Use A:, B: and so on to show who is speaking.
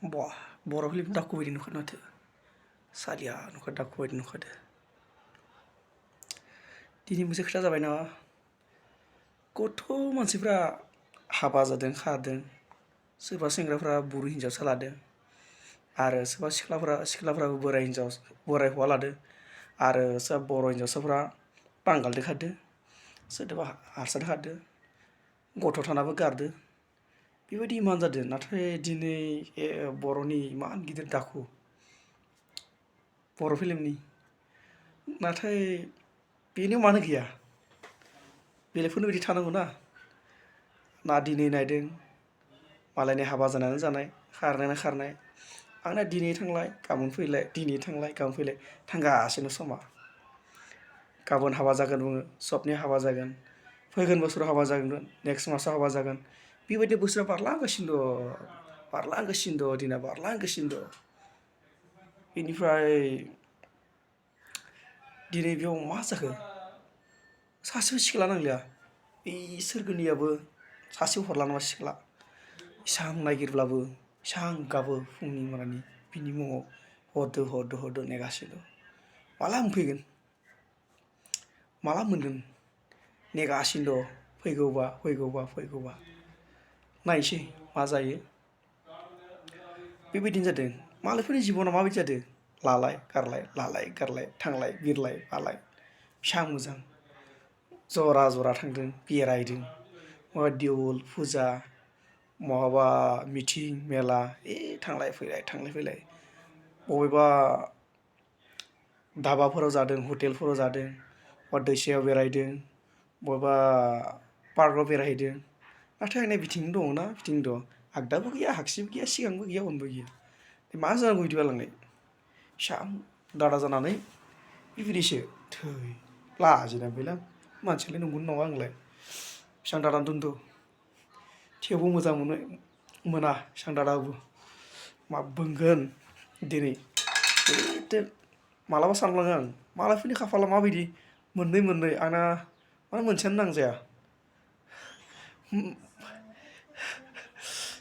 A: Wah, Boro film dukhu baयदि नुखादों माथो सालिया नुखादों dukhu बायदि नुखादों दिनै मोनसे खोथा जाबाय ना गथ' मानसिफ्रा हाबा जादों खारदों सोरबा सेंग्राफ्रा बुरि हिनजावसा लादों आरो सोरबा सिख्लाफ्राबो बोराय हौवा लादों आरो सोरबा बर' हिनजावसाफ्रा बांगालदो खारदों सोरबा हारसादो खारदों गथ' थानाबो गारदों बेबायदि इमान जादों नाथाय दिनै बर'नि इमान गिदिर दाखु बर' फिल्मनि नाथाय बेनियाव मानो गैया बेलेगफोरनि बायदि थानांगौ ना दिनै नायदों मालायनि हाबा जानानै जानाय खारनायानो खारनाय आंना दिनै थांलाय गाबोन फैलाय दिनै थांलाय गाबोन फैलाय थांगासिनो समा गाबोन हाबा जागोन बुङो सबनि हाबा जागोन फैगोन बोसोराव हाबा जागोन नेक्स्ट मासाव हाबा जागोन बेबायदि बोसोरा बारलांगासिनो दं दिना बारलांगासिनो दं बेनिफ्राय दिनै बेयाव मा जाखो सासेबो सिख्ला नांलिया बे सोरगोनियाबो सासेबो हरला नामा सिख्ला इसां नागिरब्लाबो इसां गाबो फुंनि मोनानि बिनि मुङाव हरदो नेगासिनो दं माला मोनफैगोन माला मोनगोन नेगासिनो दं फैगौबा नायसै मा जायो बेबायदिनो जादों मालायफोरनि जिबना माबायदि जादों लालाय गारलाय थांलाय बिरलाय मालाय फिसा मोजां जरा थांदों बेरायदों माबा देउल फुजा महाबा मिटिं मेला थांलाय फैलाय बबेबा धाबाफोराव जादों हटेलफोराव जादों बा दैसायाव बेरायदों बबेबा पार्कआव बेरायहैदों नाथाय आंना बिथिं दं आगदाबो गैया आगसिबो गैया सिगांबो गैया उनबो गैया मा जानांगौ बिदिबालाय फिसा दादा जानानै बेबायदिसो थै लाजिनांबायलां मानसियालाय नंगौना नङा आंलाय फिसा दादा दोनदो थेवबो मोजां मोना फिसा दादाबो मा बुंगोन दिनै मालाबा सानफ्लाङो आं मालायफोरनि खाफाला माबायदि मोननै आंना माने मोनसेयानो नांजाया